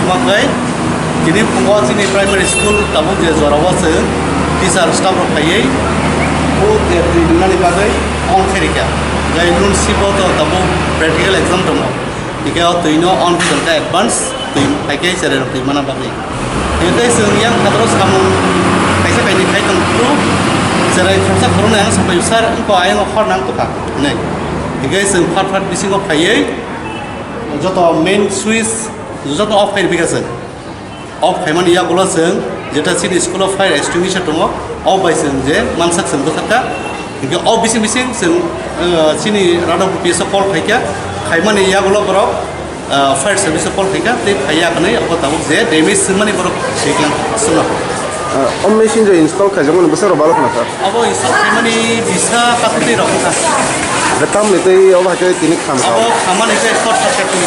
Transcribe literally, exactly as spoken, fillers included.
Tei tini phungo chini primary school tabuk je jorao chwng teacher staff rok phaiwi o je twi rinani bagwi on khairikha. Tei nunsi bo to tabuk practical exam tongo. Hingke o twi no on khaikha advance twi phaikhe cherai rok twi mana bagwi. Hingke chwng yang khatro samung kaisa kainwi khai tong phuru cherai khoroksa khoroknwi ang sapai sir wngkha ayang hor nang tokha hinwi. Hingke chwng phat phat bisingo phaiwi joto main switch joto off khai rwphi kha chwng. Off khaimani yagulo chwng jeta chini school o fire extinguisher tongo, o bai chwng je mansak chwng bwsakha. Hingke o bising bising chwng, eh, chini Radhapur P S o call khaikha, khaimani yagulo borok, eh, fire service o call khaikha, tei phaiya hwnwi abo tabuk je damage swngmani borok swiklang swngno. Ah, o machine je install khaijakmani bwsarok balok khna kha? Abo install khaimani bisa kathwi rok kha. Tamni tei obo hai khe tini kham kha? Abo khamani tei short circuit ni.